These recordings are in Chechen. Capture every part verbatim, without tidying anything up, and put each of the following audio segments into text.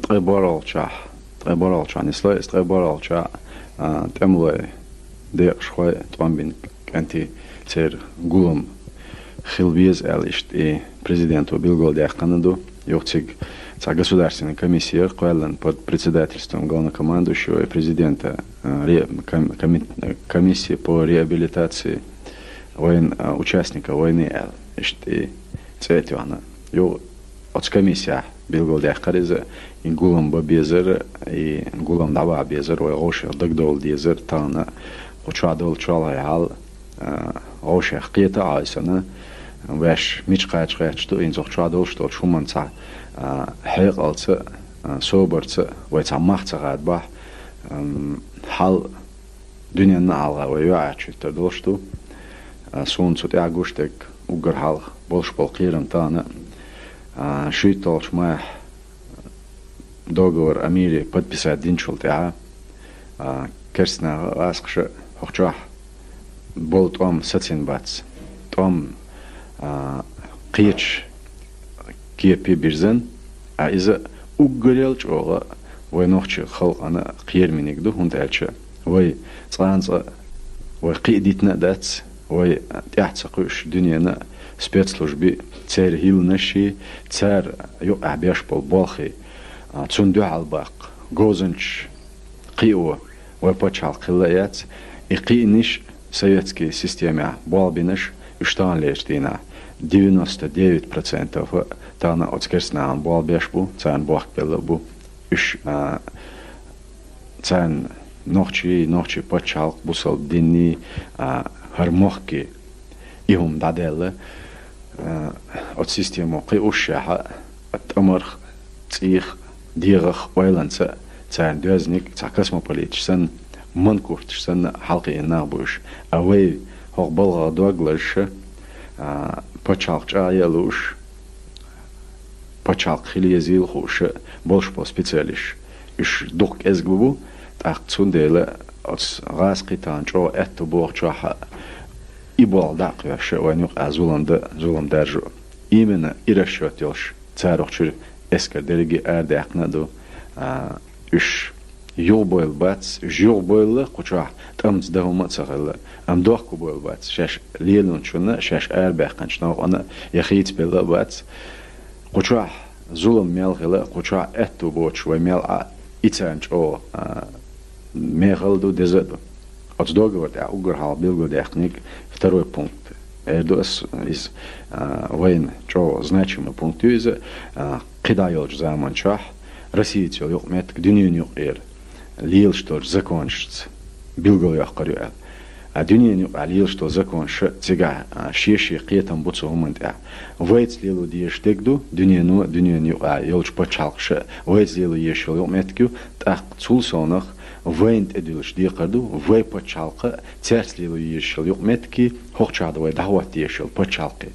ткъе бархӀалгӀачохь, ткъе бархӀалгӀачохь нисло, иза ткъе бархӀалгӀачохь, а, тӀемалой, декъашхой, тӀом бина кӀентий, церан гулам хила беза аьлла, иштта и президенто билгалдаьккхина ду. Юха цига цхьа государственная комиссия яра кхоьллина под председательством главнокомандующего и президента, а, ре-, ком-, коми-, комиссия по реабилитации войн-, а, участников войны аьлла, иштта и цӀе а тоьхна. Юха оцу комиссехь билгалдаьккхира иза, и гулам бан безар, и гулам дӀабаха безар, вай вовшех дагадовла дезар, тахана кху чохь долу чолхе хьал, а, вовшех кхета а хьойсана, ваьш мича кхача гӀерташ ду, хӀинца кху чохь долуш долчу хӀуманца, а, хьекъалца, а, собарца вай цхьа мах ца гӀадабахь, ам, хьал дуьненна а хьалха вай юьхьӀаьржа хӀуьттур долуш ду. А, суна цу тӀехь гуш дерг уггар хьалха болуш болу кхерам тахана, а, шуьйтталгӀачу майхь договор о мире подписать динчул тӀаьхьа, а, керстанаха а, гӀазкхаша а хӀокху чохь болу тӀом сацийна бац. ТӀом, а, кхечу кепе бирзина, а иза уггарел чӀогӀа вай нохчийн халкъана кхерамниг ду, хӀунда аьлча вай цкъа а, вай кхин а дитина а дац, вай тӀаьхьа ца кхуьуш дуьненан спецслужби, церан хӀилланаши, цара юкъахь беш болу болхи, а, цунна дуьхьал баккха говзанчаш кхио вай пачхьалкх хилла а яц, и кхиънаш советский системехь болх бинарш, уьш таханлерчу дийнахь девяносто девять процентов тахана оцу керстанахана болх беш бу, царна бохкабелла а бу. Уьш, а, царна нохчий, нохчийн пачхьалкх, бусалба динний, а, хӀара мохкий и хӀума дӀадаьлла, а, оцу системо кхиъушшехь а, тӀамарх, цӀийх, дегӀах, ойланца царна доьзниг цхьа космополиташ санна, манкурташ санна хьалакхиъна нах бу уьш. А вай хӀокху балхах дог лазаш, а, пачхьалкх чӀагӀъян а лууш, пачхьалкх хила езийла а хууш болуш болу специалисташ, уьш дукха кӀезиг бу, тӀаккха цундела оцу гӀазкхий тахана чӀогӀа аьтту бохучохь а, и болх дӀа а кхоьссуш, вайна юкъахь зулам дан, зулам даржо. Именно и расчет йолуш, цара охьачуьра эскар дерриге а арадаьккхина а ду, а, уьш юхабойла бац, уьш юхабойла кху чохь тӀамца дан хӀума а ца хилла, амма дохко бойла бац, шаьш лелончунна, шаьш арабаьккхинчу новкъана я хийцабелла а бац. Кху чохь зулам мел хила, кху чохь аьтту боцуш вай мел Ӏа, и царна чӀогӀа, а, мехала ду, деза а ду. Оцу договор тӀехь уггар хьалха билгалдаьккхинарг, второй пункт, эр ду ас иза, а, вайна чӀогӀа значимый пункт ю иза, а, кхидӀа йолчу заман чохь Россица йолу юкъаметтиг дуьненан юкъера лелаш долчу законашца билгалйоккхур ю аьлла. А дуьненан юкъахь лелаш долу законаш цигахь, а, шен-шен кхетам бу цу хӀуманна тӀехь. Вайца лело дезаш дерг ду, дуьнено а, дуьненан юкъахь йолчу пачхьалкхаша а вайца лело езаш йолу юкъаметтиг ю, тӀаккха цул совнах вайна тӀедуьллуш декхар ду, вай пачхьалкх а, цаьрца лело езаш йолу юкъаметтиг, хӀокху чохь ду вай дӀахӀотта езаш йолу пачхьалкх.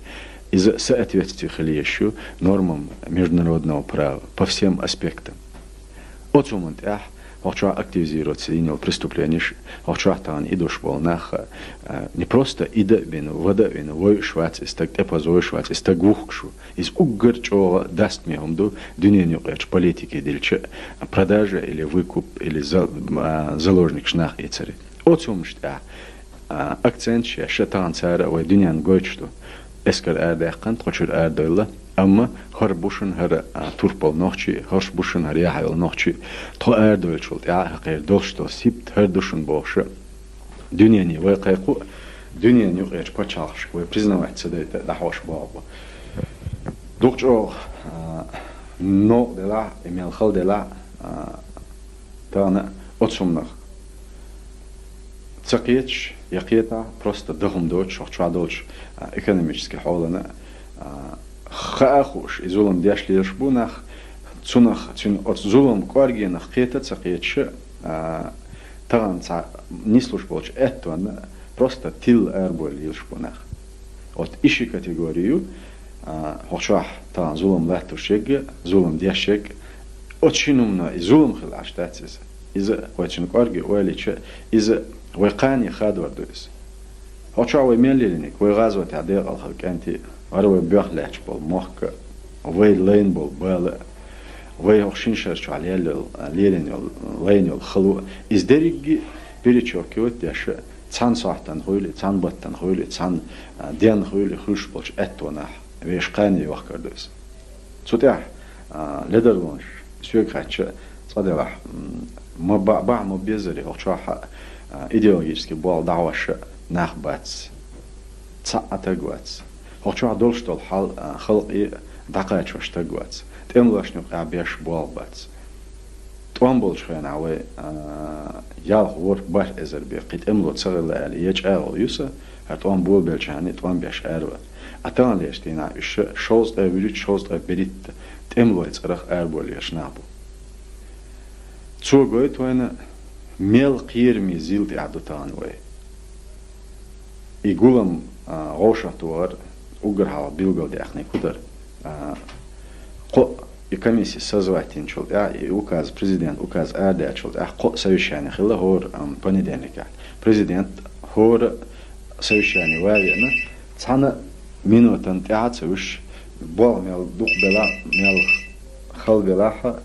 Иза соответствие хила езаш ю нормам международного права по всем аспектам. Оцу хӀуманна тӀехь хӀокху чохь активизироваться йина йолу преступленеш, хӀокху чохь тахана идуш болу нах, а, не просто ида а бина, вада а вина, войуш вац и стаг, тӀепаза войуш вац и стаг, вухкуш ву. Иза уггар чӀогӀа дастаме хӀума ду, дуьненан юкъерчу политике дилча, продажа или выкуп, или за-, а, заложникаш нах эцаре. Оцу хӀуманаш тӀехь, а, акцент шаьш тахана цара а вай дуьненна гойтуш ду. Эскар арадаьккхина, тхо чуьра арадевлла, амма хӀара бу шуна хӀара, а, турпал нохчий, хӀорш бу шуна хӀара яхьа йолу нохчий, тхо арадевллачул тӀаьхьа хӀокхеран долуш долу сибат хӀара ду шуна бохуш а, дуьнене вай кхайкху а, дуьненан юкъерчу пачхьалкхашка вай признавать ца дайта а дӀахьош боху бу. Дукха чӀогӀа, а, новкъа делахь а, и мел хала делахь а, а, тахана оцу хӀуманах ца кхеташ, я кхетахь, просто дан хӀума доцуш, хӀокху чохь долчу, а, экономически хьолана, а, хаа а хууш, и зулам деш лелаш бу нах, цунах, цуьнан оцу зулам кӀоргенах кхета а ца кхеташ, а, тахана цхьа нислуш болчу аьттонна просто тилла арабойла лелаш бу нах. Вот и ши категори ю, а, хӀокху чохь тахана зулам латтош ерг а, зулам деш ерг а, оцу шина хӀумано и зулам хила Ӏаш дац иза. Иза вай цуьнан кӀорге ойла йича, иза вай кхане хадор ду иза. ХӀокху чохь вай мел лелийнарг, вай гӀазотехь декъала хилла кӀентий, хӀара вай боьхна лаьтташ болу мохк а, вай лайна болу бала а, Вай хӀокху шина шар чохь лелла йолу, лелийна йолу, лайна йолу хало, иза дерриге а перечеркивать деш, цхьана сохьтана хуьлий, цхьана баттана хуьлий, цхьана, а, денна хуьлий, хуьлуш болчу аьттонах вешан кхане йохкар ду иза. Цу тӀехь, а, ледарлонаш соьга хаьттича, цкъа делахь, м, ма ба-, бахьа ма беззара, хӀокху чохь а, идеологически болу дӀахьош нах бац. Цхьа а таг вац. ХӀокху чохь долуш долу хьал, а, халкъе дӀакхачош таг вац. ТӀемалошна юкъахь беш болу бац. ТӀом болчу хенахь вай, а, ялх, ворхӀ, бархӀ эзар бен кхин тӀемало ца хилла аьлла, я чӀагӀо ю сан, хӀара тӀом болабелчахьана тӀом беш ара вара. Ткъа таханлерчу дийнахь уьш шовзткъе вуьрхӀитта, шовзткъе берхӀитта тӀемалойн цӀарах араболуш нах бу. Цо гойту вайна, мел кхераме зил тӀехь ду тахана вай. И гулам, а, вовшахтохар уггар хьалха билгалдаьккхинарг хӀун дара? А, кхо, и комисси созвать йинчул тӀаьхьа, и указ, президент указ арадаьллачул тӀаьхьа кхо совещание хилла хӀора, ам, понедельникехь. Президент хӀора совещание ван веана, цхьана минотан тӀаьхьа ца вуьш, болх мел дукха белахь, мел хала белахь,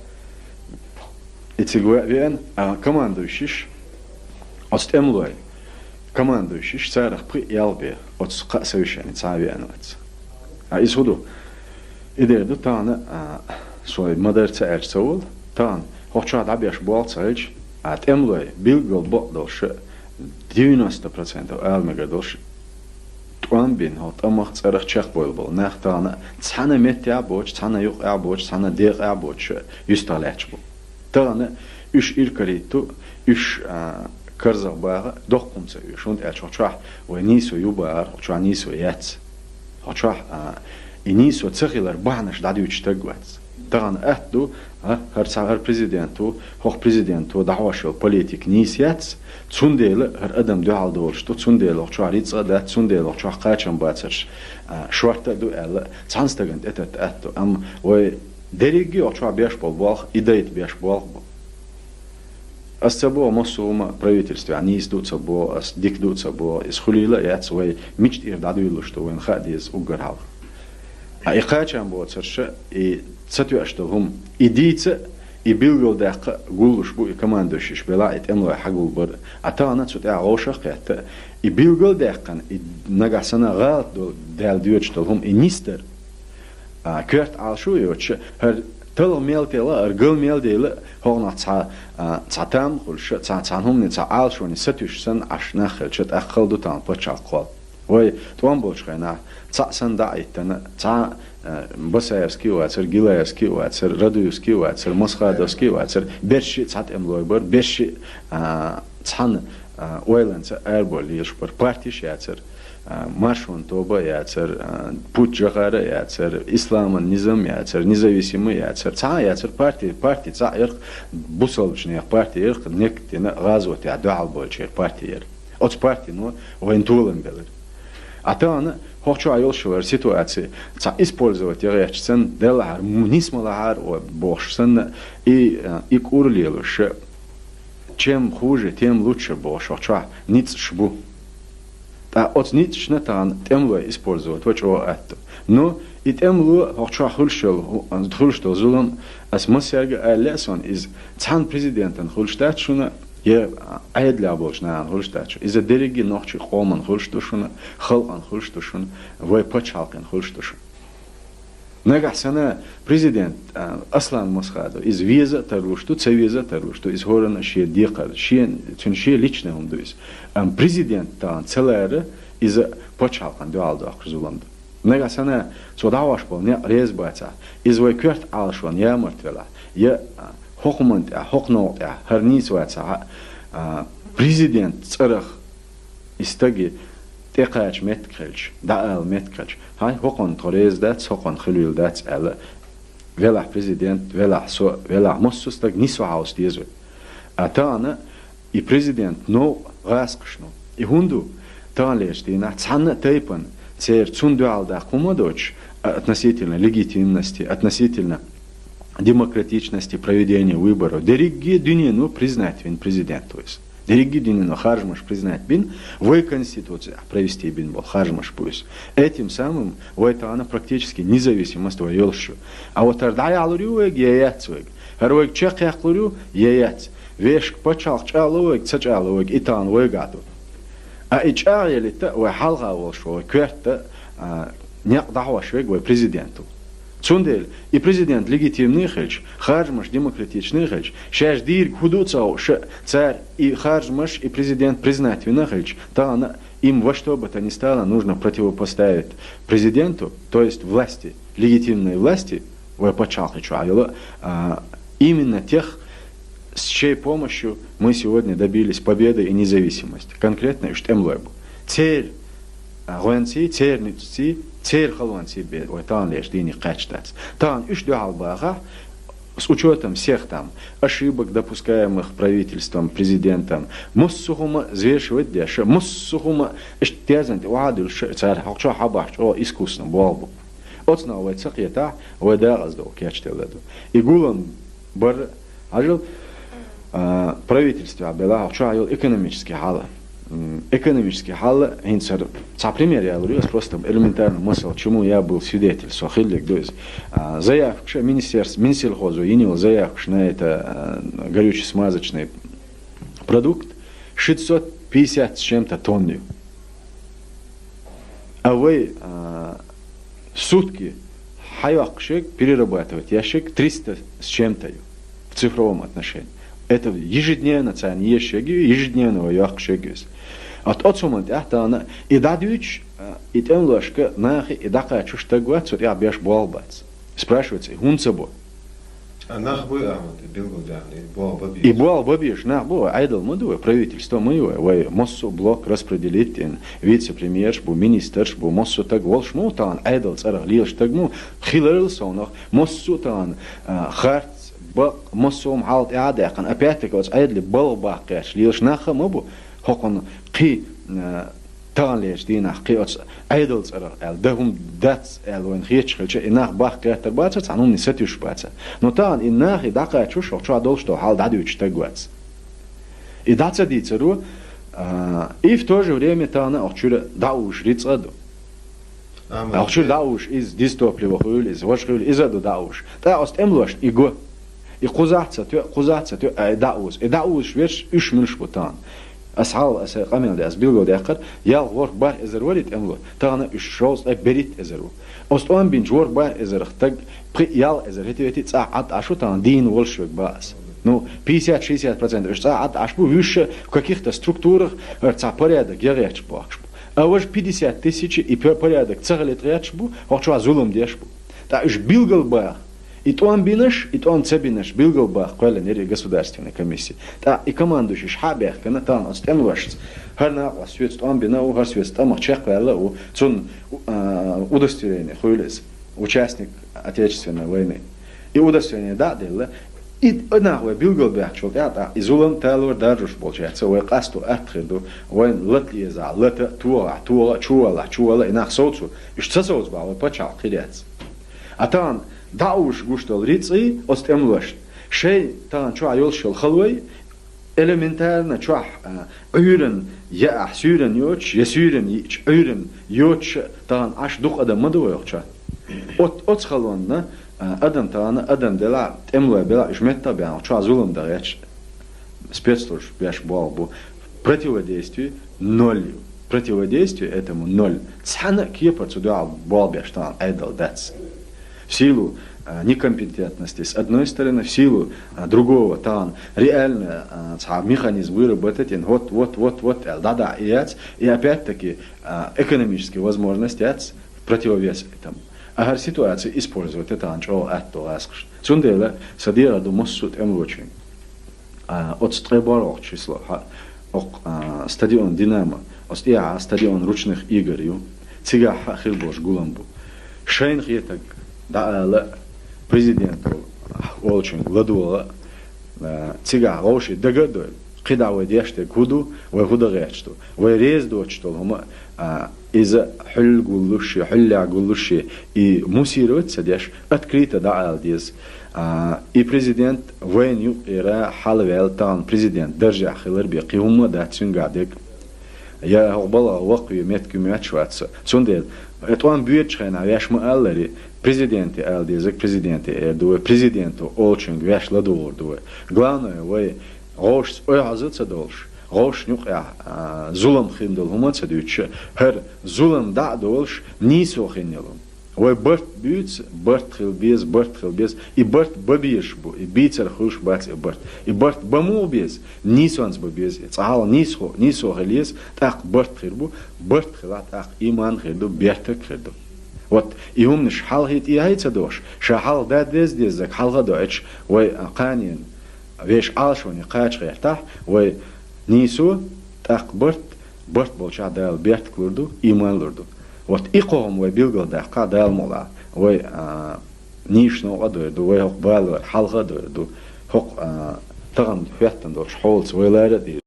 и цига ве-, веана, а, командующийш, оцу тӀемалойн командующийш, царах пхиъ-ялх бен оцу кхаа совещание цхьа а веана вац. А иза хӀун ду? И дера ду тахана, а, со ма-дарра ца аьлча ца волу, тахана хӀокху чохь дӀабеш болх ца хилча, а, тӀемалой билггал бакъдолуш, девяносто процентов ала мегар долуш, тӀом бина, хӀокху тӀамах, цӀарах чекхбевлла болу нах тахана цхьана меттехь а боцуш, цхьана юккъехь а боцуш, цхьана декъехь а боцуш, юьстах лаьтташ бу. Тахана уьш иракарийта ду, уьш, а, карзах баха доккха хӀума ца оьшу, хӀунда аьлча хӀокху чохь вай нийсо ю бахара, хӀокху чохь нийсо яц. ХӀокху чохь, а, и нийсо ца хилар бахьанаш дӀадуьйцуш стаг вац. Тахана атта ду, а, хӀара цхьа, хӀара президент ву, хӀокху президенто дӀахьош йолу политика нийса яц, цундела хӀара адам дуьхьал долуш ду, цундела хӀокху чохь рицкъа а дац, цундела хӀокху чохь кхачам бацарш, а, шортта а ду аьлла, цхьана стагана тӀетатта атта ду. Амма вай дерриге а хӀокху чохь беш болу болх, и дайта беш болх бу. Ас ца боху, массо а хӀума правительствехь нийса ду а ца боху, ас дика ду а ца боху, иза хуьлийла а яц, вай мича тӀера дӀадуьйлалуш ду, вайна хаа деза уггар хьалха. Ткъа и кхачам боцурша, и ца тоьаш долу хӀума, и дийца а, и билгалдаккха а гуллуш бу и командующийш белахь а, и тӀемалой хьагулбар а. Ткъа тахана цу тӀехь вовшах а кхетта, и билгалдаьккхина, и нагахь санна гӀалат долу даьлла доьдуш долу хӀума, и нисдар. А, коьрта Ӏалашо а йоцуш, хӀара талха мел телха, хӀара гал мел дела, хӀокхунах цхьа, а, цхьа там а хуьлуш, цхьа, цхьана хӀумане, цхьа Ӏалашоне сатуьйсуш санна Ӏаш нах хилча, тӀаккха хала ду тахана пачхьалкх кхолла. Вай тӀом болчу хенахь, цхьаъ санна дӀа а хӀиттина, цхьа, а, Басаевский а вацара, Гилаевский а вацара, Радуевский а вацара, Масхадовский а вацара, берш а цхьа тӀемалой бара, берш а, а, цхьана, а, ойланца араболла лелаш бара, партиш яцара. А, Маршонан тоба а яцара, а, Путь Джохара а яцара, Исламан низам а яцара, Независимый а яцара, цхьа а яцара, парти, парти цхьаъ яра-кх, бусалбачу нехан парти яра-кх, некъ дина гӀазотехь дуьхьал болчеран парти яра. Оцу партино вайна толам белира. Ткъа тахана хӀокху чохь йолуш йолу ситуаци цхьа использовать ян гӀерташ санна, делахьара, м-, нисмалахьара, о, бохуш санна, и, а, и кӀур лелош, чем хуже, тем лучше бохуш, хӀокху чохь ницкъаш бу. Ткъа оцу ницкъашна тахана тӀемалой использовать ван чӀогӀа атта. Но и тӀемало хӀокху чохь хуьлуш йолу, хуьлуш долу зулам, ас массаьрга а ала лаьа суна иза, цхьана президентана хуьлуш дац шуна, я Ӏедалехь болчу нахана хуьлуш дац шуна. Иза дерриге а нохчийн къоман хуьлуш ду шуна, халкъан хуьлуш ду шуна, вай пачхьалкхан хуьлуш ду шуна. Нагахь санна президент, а, Аслан Масхадов, иза веза а тарлуш ду, ца веза а тарлуш ду, иза хӀоранна шен декхар, шен, цуьнан шен личный хӀума ду иза. Амма президент тахана ца лара, иза пачхьалкхан дуьхьал доккхуш зулам ду. Нагахь санна цо дӀахьош болу некъ реза бацахь, иза вай коьрта Ӏалашонан ямарта велахь, я, а, хӀокху хӀуманна тӀехь, хӀокху новкъа тӀехь, хӀара нийса вацахь, а, президент цӀарах и стаге тӀекхача меттиг хилча, дӀаала меттиг хилча, хьай, хӀокхунна тхо реза дац, хӀокхунна хуьлийла дац аьлла, велахь президент, велахь со, велахь массо а стаг нисван хьовса деза вай. Ткъа тахана и президент новкъа гӀазкхашна. И хӀунда ду? Таханлерчу дийнахь цхьанна а тайпана церан цунна дуьхьал даккха хӀума а доцуш, а, относительно легитимности, относительно демократичности проведения выборов, дерриге а дуьнено признать вина президент ву иза. Деррига динан харжамаш признать бина, вай Конституцехь провести бина болу харжамаш бу иза. Этим самым вай тахана практически независимость вай йолуш ю. А вот хӀара дӀаяхьалур ю вайга, я яц вайга? ХӀара вайга чекхъяккхалур ю, я яц? Вешан пачхьалкх чӀагӀло вайга, ца чӀагӀло вайга, и тахана вайгахь ду. А и чӀагӀъеллийтта вай хьалха волуш вай коьрта, а, некъ дӀахьош верг вай президент ву. Цундела и президент легитимный хилча, харжамаш демократичный хилча, шаьш дийриг хӀун ду а ца хууш, цара и харжамаш, и президент признать вина хилча, тахана им во что бы то ни стало нужно противопоставить президенту, то есть власти, легитимной власти, вай пачхьалкхе чохь йолу, а, именно тех, с чьей помощью мы сегодня добились победы и независимости. Конкретно уьш тӀемалой бу. Церан, а, гӀоьнций, церан ницкъций, церан халонций бен вай таханлерчу дийне кхаьчна дац. Тахана уьш дуьхьал бахахь, с учётом всех там ошибок, допускаемых правительством, президентом, массо а хӀума взвешивать деш, массо а хӀума иштта дезна тӀе охьа а дуьллуш, цара хьокху чохь хьабахьчу чӀогӀа искусно болх бу. Оцунах вай ца кхетахь, вай дакъаза догӀу кечделла ду. И гулам бар, хьажал, а, правительствехь белахь, чохь йолу экономический хьал. М, экономический хьал хӀинца хӀара цхьа пример ялур ю ас, просто элементарно масал, чему я был свидетель, со хиллиг ду иза. А, заявкаш министерств-, Минсельхозо йина йолу заявкаш на это, а, горюче-смазочный продукт шестьсот пятьдесят с чем-то тонн ю. А вай, а, сутки хьайоккхуш ерг, перерабатывать еш ерг триста с чем-то ю в цифровом отношении. Это ежедневно царна еш ерг ю, ежедневно вай йоккхуш ерг ю иза. От оцу хӀуманна тӀехь тахана и дӀадуьйцуш, а, и тӀемалошка нахе и дӀакхачош стаг вац, цу тӀехь беш болх бац. Спрашивается, и хӀунда ца бо? А нах буй, Ахьмад, и билгалдаьхна, и болх бан безаш? И болх бан безаш нах бу, Ӏедал ма ду вай, правительство ма ю вай, вай массо а блок распределить йина, вице-премьерш бу, министрш бу, массо а стаг волуш ма ву тахана, Ӏедал цӀарах лелаш стаг ма ву, хиларал совнах, массо а тахана, а, харц, бакъ, массо а хӀума хьал тӀе а даьккхина, опять-таки оцу Ӏедале балха баккха гӀерташ лелаш нах а ма бу, хӀокхунна кхин, а, таханлерчу дийнахь кхин оцу Ӏедал цӀарах аьлла, дан хӀума дац аьлла вайна хеташ хилча, и нах баккха гӀертар бацара, цхьана хӀуманна сатуьйсуш бацара. Но тахана и нахе дӀакхачош, чохь долуш долу хьал дӀадуьйцуш стаг вац. И дӀа ца дийцаро, а, и в то же время тахана охьа чуьра дӀаузуш рицкъа а ду. Охьа чуьра дӀаузуш иза, дизтопливо хуьлу иза, важа хуьлу, иза а ду дӀаузуш. ТӀаккха оцу тӀемалошна и го. И кхузахь а ца тоьа, кхузахь а ца тоьа, а и дӀаузу. И дӀаузуш верш, уьш муьлш бу тахана? Ас хьалха, ас къамел де, ас билгалдаьккхира, ялх, ворхӀ, бархӀ эзар вара и тӀемало. Тахана уьш шовзткъе берхӀитта эзар ву. Оцу тӀом бинчу ворхӀ, бархӀ эзарах стаг пхиъ, ялх эзар хӀетте-хӀетте цӀахь Ӏад Ӏаш ву тахана дийна волуш верг бан ас. Ну, пятьдесят-шестьдесят процентов уьш цӀахь Ӏад Ӏаш бу, вуьш а в каких-то структурах, хӀара цхьа порядок ян гӀерташ бохкуш бу. А важа пятьдесят тысяч и пе-, порядок ца хилийта гӀерташ бу, хӀокху чохь зулам деш бу. ТӀаккха уьш билгалбаха, и тӀом бинарш, и тӀом ца бинарш билгалбаха кхоьллина яра и государственная комиссия. ТӀаккха и командующий хьа а баьхкина, тахана оцу тӀемалошца, хӀара накъост соьца тӀом бина а ву, хӀара соьца тӀамах чекхваьлла а ву, цунна, а, удостоверение хуьлу иза, участник Отечественной войны. И удостоверение дӀа а делла, и, и нах вай билгалбаьхначул тӀаьхьа, тӀаккха и зулам, талор даржош болчаьрца вай къасто атта хир ду, вайна лата лезахь лата, тогӀахь тогӀа, чувалахь чувала, и нах совцур, уьш ца совцу бахьа вай пачхьалкх хир яц. А тахана дӀаузуш гуш долу рицкъий оцу тӀемалошна, шайн тахана чохь йолуш йолу халой, элементарно чохь, а, Ӏуьйранна яахь суьйранна йоцуш, я суьйранна йиъча Ӏуьйранна йоцуш а тахана Ӏаш дукха адам ма ду вай хӀокху чохь. От-, оцу халонна, а, адам тахана, адам делахь, тӀемалой белахь, уьш меттах а баьхна, чохь зулам дан гӀерташ спецслужбаш беш болх бу. Противодействие ноль ю. Противодействие этому ноль. Цхьана а кепара цу дуьхьал болх беш тахана Ӏедал дац. В силу, а, некомпетентности с одной стороны, в силу, а, другого, тахана реально, а, цхьа механизм выработать йина, вот, вот, вот, вот аьлла, дӀадахьа и яц, и опять-таки, а, экономический возможность яц в противовес этому. А хӀара ситуация использовать тахана чӀогӀа атта ду гӀазкхашна. Цундела сан дегӀа ду массо а тӀемалочуьнга. А, оцу ткъе бархӀалгӀачу число, хьа, окху, а, стадион «Динамо», оцу тӀехьа стадион ручных игр ю, цигахь хьа хир болуш гулам бу. Шайна хетарг дӀаала, президент волчуьнга ладогӀа, а, цигахь вовшийн дага а дойла, кхидӀа вай деш дерг хӀун ду, вай хӀун дан гӀерташ ду, вай реза доцуш долу хӀума, а, Иза хьулгуллуш, хьуллехь гуллуш, и муссировать ца деш, открыто дӀаала деза. А, и президент вайна юкъера хьалаваьлла, тахана президент даржехь хилар бен, кхин хӀумма а дац цуьнгахь дерг. Я хӀокху балха ваккхаве меттиг моьттуш вац со. Цундела, э, тӀом боьдучу хенахь ваьш ма-аллара, президенте ала дезарг президенте эр ду вай, президенто олучуьнга ваьш ладугӀур ду вай. Главное, вай гӀовшашца оьгӀаз а ца долуш, гӀовшашна юкъехь, а, зулам хин долу хӀума а ца дуьйцуш, хӀара зулам дӀа а долуш, нийсо хин йолу. Вай барт буьйцу, барт хила беза, барт хила беза. И барт бан безаш бу, и бийцар хуьлуш бац и барт. И барт бан муха беза? Нийсонца бан беза. Цкъа хьалха нийсо, нийсо хила еза, тӀаккха барт хир бу, барт хилахь, тӀаккха ийман хир ду, бертарг хир ду. Вот и хӀуманаш хьалхе тӀехьа а ца дохуш, ша хьалха дан деза дезарг хьалха а доуьйтуш, вай, а, кханенан вешан Ӏалашоне кхача гӀертахь, вай нийсо, тӀаккха барт, барт болчохь Дала бертарг лур ду, ийман лур ду. Вот и кхо хӀума вай билгалдаккхахь, Дала мукъалахь, вай, а, нийсачу новкъа а дойр ду, вай хӀокху балор хьалха а дойр ду, хӀокху, а, тахана хӀоьттина долчу хьолаца вай лара а дийр ду.